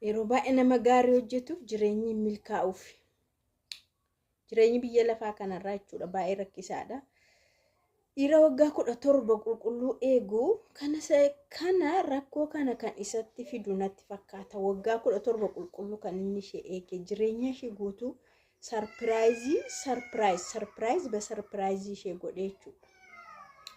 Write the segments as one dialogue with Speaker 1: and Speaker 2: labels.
Speaker 1: Yeroo baay'ee nama gaarii hojjetuuf jireenyi hin milkaa'uuf. Jireenyi biyya lafaa kanarraa jechuudha baay'ee rakkisaadha. Dhiira waggaa 17 qulqulluu eegu kana rakkoo kana kan isatti fidu natti fakkaata. Waggaa 17 qulqulluu kan inni ishee eege, jireenya ishee guutuu surprise, surprise, surprise ba surprise ishee godhe jechuudha.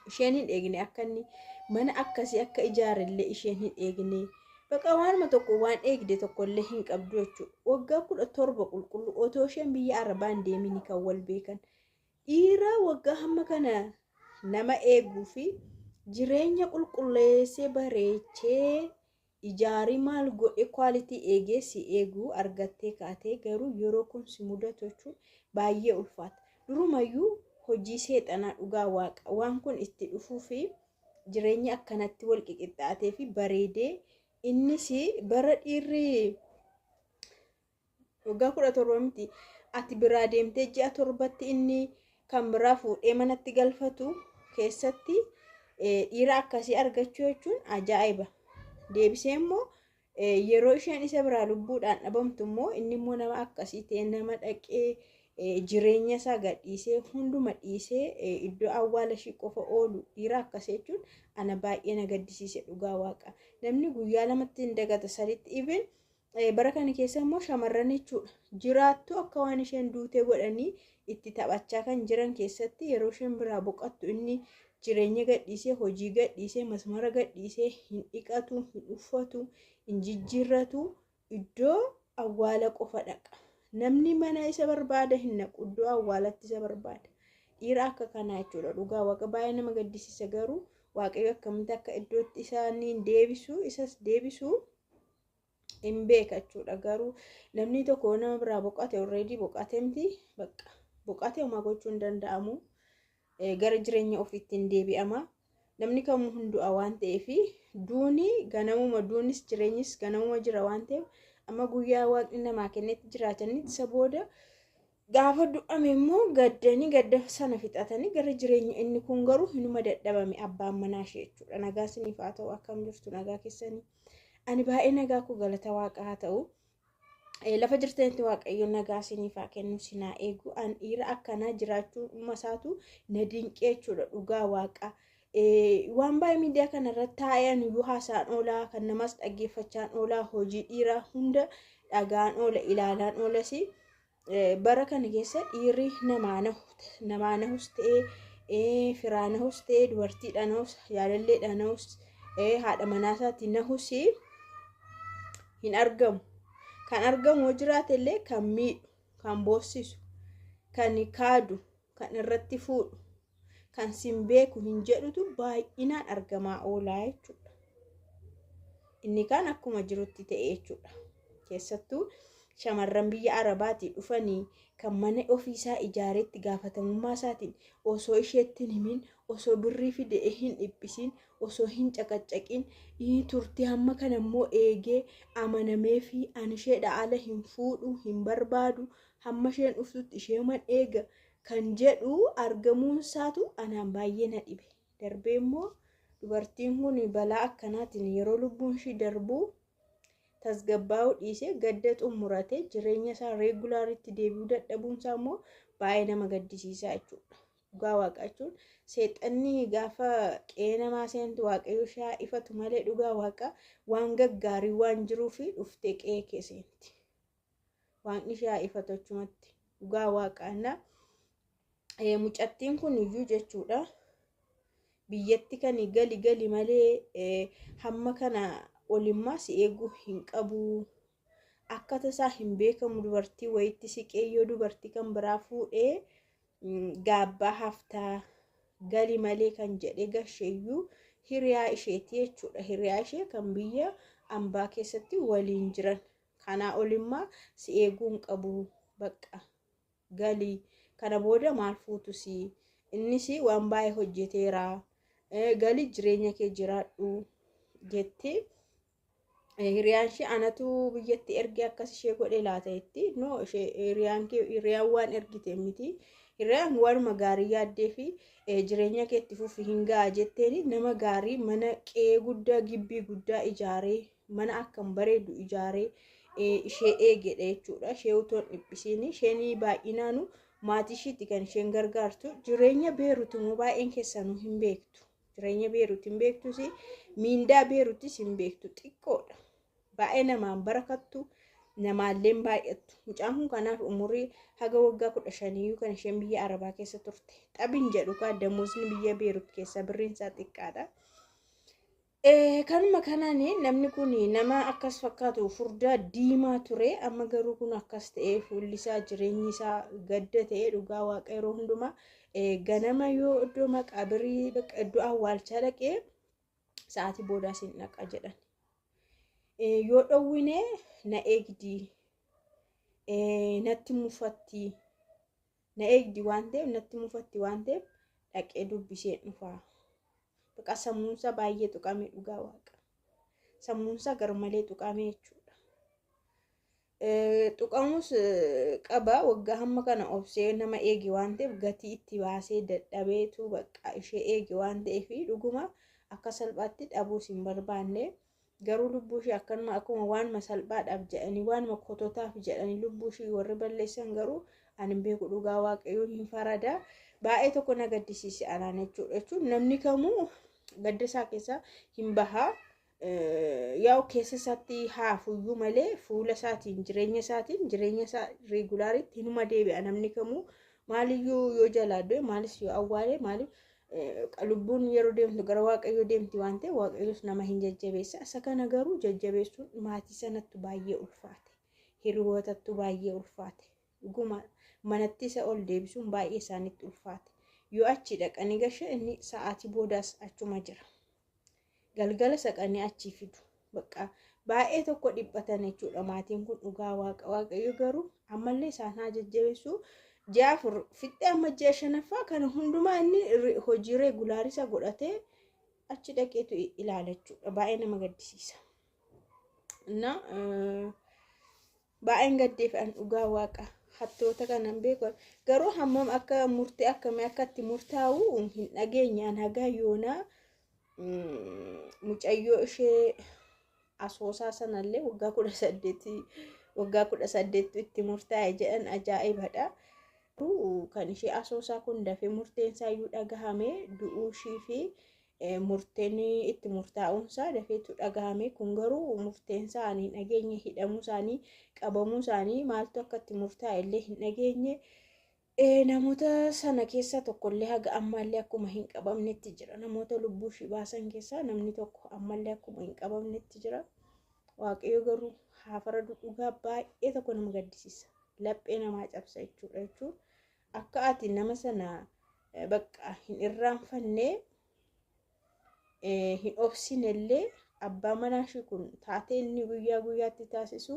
Speaker 1: Isheen hin eegne, akka inni mana akkasii akka ijaarellee isheen hin eegne. Baqa waanuma tokko waan eegde tokkollee hin qabdu jechuudha. Waggaa 17 qulqulluu otoo isheen biyya Arabaa hin deemin kan wal beekan. Dhiira waggaa hamma kana nama eeguu fi jireenya qulqulleessee, bareechee, ijaarii, maal godhe, quality eegee si eeguu argattee kaatee, garuu yeroo kun si mudatu jechuun baay'ee ulfaata. Durumayyuu hojii seexanaa, dhugaa Waaqa, waan kun itti dhufuu fi jireenya akkanatti wal qiqixxaatee fi bareedee, innis bara dhiirri waggaa 17 miti, ati biraa deemtee ji'a 7tti inni kan biraa fuudhee manatti galfatu keessatti dhiira akkasii argachuu jechuun ajaa'iba. Deebisee immoo yeroo isheen isa biraa lubbuudhaan dhabamtu immoo inni immoo nama akkasii ta'e, nama dhaqee jireenya isaa gadhiisee, hunduma dhiisee, iddoo awwaala ishii qofa oolu, dhiira akkasii jechuun ana baay'ee na gaddisiise, dhugaa Waaqa. Namni guyyaa lamatti hin dagata, saditti even. Bara kana keessa immoo shamarran jechuudha jiraattu akka waan isheen duutee godhanii itti taphachaa kan jiran keessatti, yeroo isheen biraa boqattu inni jireenya gadhiisee, hojii gadhiisee, masmara gadhiisee, hin dhiqatu, hin uffatu, hin jijjiirratu, iddoo awwaala qofa dhaqa. Namni mana isa barbaada hin naqu, iddoo awwaalatti isa barbaada. Dhiira akka kanaa jechuudha, dhugaa Waaqa, baay'ee nama gaddisiisa. Garuu Waaqayyo akkamitti akka iddootti isaaniin deebisu, isas deebisu hin beeka jechuudha. Garuu namni tokko nama biraa boqote, already boqote miti, bakka boqote homaa gochuu hin danda'amu. Gara jireenya ofiitti hin deebi'ama. Namni kamuu hundu'a waan ta'eef, duuni ganamuma, duunis jireenyis ganamuma jira waan ta'eef, amma guyyaa Waaqni namaa kennetti jiraatanii, isa booda gaafa du'ame immoo gaddanii, gadda sana fixatanii gara jireenya. Inni kun garuu hinuma dadhabame, abbaan manaa ishee jechuudha. Nagaa isiniif haa ta'u. Akkam jirtu? Nagaa keessanii? Ani baay'ee nagaa koo, galata Waaqaa haa ta'u. Lafa jirtanitti Waaqayyo nagaa isiniif haa kennu, sinaa eegu. An dhiira akkanaa jiraachuu isaatu na dinqee jechuudha, dhugaa Waaqa. Waan baay'ee miidiyaa kanarratti taa'ee ani iyyuu haasa'an oolaa, kan namas dhaggeeffachaan oolaa, hojii dhiiraa hunda dhagaan oola, ilaalaan oolas. Bara kana keessa dhiirri namaa nahus ta'ee, firaa nahus ta'ee, dubartiidha nahus, jaalalleedha nahus, haadha manaasaatti nahus hin argamu. Kan argamu yoo jiraate illee kan miidhu, kan boossisu, kan kaadu, kan irratti fuudhu, kan sin beeku hin jedhutu baay'inaan argamaa oolaa jechuudha. Inni kaan akkuma jirutti ta'e jechuudha. Keessattuu shamarran biyya Arabaatii dhufanii kan mana ofiisaa ijaareetti gaafatamummaa isaatiin osoo isheetti hin himin, osoo birrii fide hin dhiphisin, osoo hin caqaccaqin, turtii hamma kana immoo eegee amanamee fi ani isheedha ala hin fuudhu, hin barbaadu, hamma isheen dhuftutti isheeman eega kan jedhu argamuun isaatu anaan baay'ee na dhibe. Darbee immoo dubartiin kun balaa akkanaatiin yeroo lubbuun ishii darbuu tasgabbaa'uu dhiisee, gadda xumuratee jireenya isaa regularitti deebi'uu dadhabuun isaa immoo baay'ee nama gaddisiisaa jechuudha. Dhugaa Waaqa jechuun seexanni gaafa qe'ee namaa seentu, Waaqayyo ishee ifatu malee, dhugaa Waaqa, waan gaggaarii waan jiruuf dhuftee qe'ee kee seenti. Waaqni ishee ifatu achumatti, dhugaa Waaqaa. Mucattiin kun iyyuu jechuudha biyyatti kan gali gali malee hamma kana olimmaa si eeguu hin qabu. Akka tasaa hin beekamu, dubartii wayitti siqee yoo dubartii kan biraa fuudhee gaabbaa haftaa, gali malee kan jedhee gasheeyyuu hiriyaa isheeti jechuudha. Hiriyaa ishee kan biyya ambaa keessatti waliin jiran. Kanaa olimmaa si eeguu hin qabu, bakka gali, kana booda maal fuutu si, innis waan baay'ee hojjeteera, gali, jireenya kee jiraadhu jettee hiriyaan ishee anatu biyyatti ergee akkas ishee godhe laata jetti. No, ishee hiriyaan kee, hiriyaan waan ergite miti. Hiriyaan waanuma gaarii yaaddee fi jireenya kee itti fufi, hin ga'a jetteeni. Nama gaarii mana qe'ee guddaa, gibbii guddaa ijaaree Mana akkam bareedu ijaaree ishee eegedha jechuudha. Ishee utuu hin dhiphisiin isheen baay'inaanu maatii ishiitti kan isheen gargaartu. Jireenya Beerut immoo baay'een keessanuu hin beektu. Jireenya Beerut hin beektus, miindaa Beerutis hin beektu, xiqqoodha. Baay'ee namaan barakattu, namaallee baay'attu. Mucaan kun kanaaf umurii haga waggaa 15 kan isheen biyya Arabaa keessa turte. Xabin jedhu kaa damoosni biyya Beerut keessa birriin isaa xiqqaadha. Kanuma kanaan namni kun nama akkas fakkaatu furdaa diimaa ture, amma garuu kun akkas ta'ee fuulli isaa, jireenyi isaa gadda ta'ee. Dhugaa Waaqa, yeroo hundumaa ganama yoo iddoo maqaabirii, iddoo awwaalchaa dhaqee sa'aatii boodaas hin dhaqa jedhan. Yoo dhowwine na eegdi, natti mufatti, na eegdi waan ta'eef, natti mufatti waan ta'eef dhaqee dubbisee dhufa. Baqa sammuunsaa baay'ee tuqame, dhugaa Waaqa. Sammuunsaa garmalee tuqame jechuudha. Tuqamus qaba, waggaa hamma kana obsee nama eege waan ta'eef, gatii itti baasee dadhabeetu bakka ishee eege waan ta'eef, dhuguma akka salphaatti dhabuus hin barbaanne. Garuu lubbuu ishee akkanuma akkuma waanuma salphaadhaaf jedhanii, waanuma kototaaf jedhanii lubbuu ishee warri balleessan garuu ani hin beeku, dhugaa Waaqayyoon hin farada. Baay'ee tokko na gaddisiise anaan jechuudha. Jechuun namni kamuu gadda isaa keessa hin bahaa. Yaa'u keessa isaatti haafuyyuu malee fuula isaatiin, jireenya isaatiin, jireenya isaa regularitti hinuma deebi'a namni kamuu. Maaliyyuu yoo jalaa du'e, maalis yoo awwaale, maaliif lubbuun yeroo deemtu gara Waaqayyoo deemti waan ta'eef, Waaqayyoos nama hin jajjabeessa. Isa kana garuu jajjabeessuun maatii sanattu baay'ee ulfaate. Hiriyootattu baay'ee ulfaate. Dhuguma manatti isa ol deebisuun baay'ee isaanitti ulfaate. Yoo achi dhaqanii gasha, inni sa'aatii boodaas achuma jira. Galgala saqanii achii fidu. Bakka baay'ee tokko dhiphatan jechuudha maatiin kun, dhugaa Waaqa. Waaqayyo garuu ammallee isaan haa jajjabeessu. Ji'a 4 fixxee amma ji'a shanaffaa kana hundumaa inni hojii regular isa godhatee achi dhaqeetu ilaala jechuudha. Baay'ee nama gaddisiisa. Na baay'een gaddeef an, dhugaa Waaqa, hattoota kanan beeku. Garuu hammam akka murtee akkamii akka itti murtaa'u hin dhageenyaan haga yoonaa. Mucayyoo ishee Asoosaa sanallee waggaa 18, waggaa 18 itti murtaa'e jedhan, ajaa'ibadha. Kan ishee Asoosaa kun dafee murteen isaayyuu dhagahame, du'uu ishii fi murteen itti murtaa'uunsaa dafeetu dhagahame. Kun garuu murteen isaanii hin dhageenye, hidhamuu isaanii, qabamuu isaanii, maaltu akka itti murtaa'e illee hin dhageenye. Namoota sana keessaa tokkollee haga ammaallee akkuma hin qabamnetti jira. Namoota lubbuu ishii baasan keessaa namni tokko ammallee akkuma hin qabamnetti jira. Waaqayyo garuu haa faradu, dhugaa baay'ee tokko nama gaddisiisa. Laphee namaa cabsa jechuudha jechuun akka ati nama sana bakka hin irraanfanne, hin obsinellee, abbaa manaa ishii kun taatee inni guyyaa guyyaatti taasisu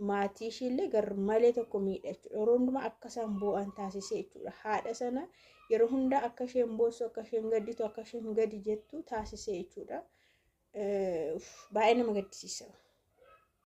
Speaker 1: maatii ishiillee gar malee tokko miidha jechuudha. Yeroo hundumaa akka isaan boo'an taasisee jechuudha. Haadha sana yeroo hundaa akka isheen boossu, akka isheen gadditu, akka isheen gadi jettu taasisee jechuudha. Baay'ee nama gaddisiisa.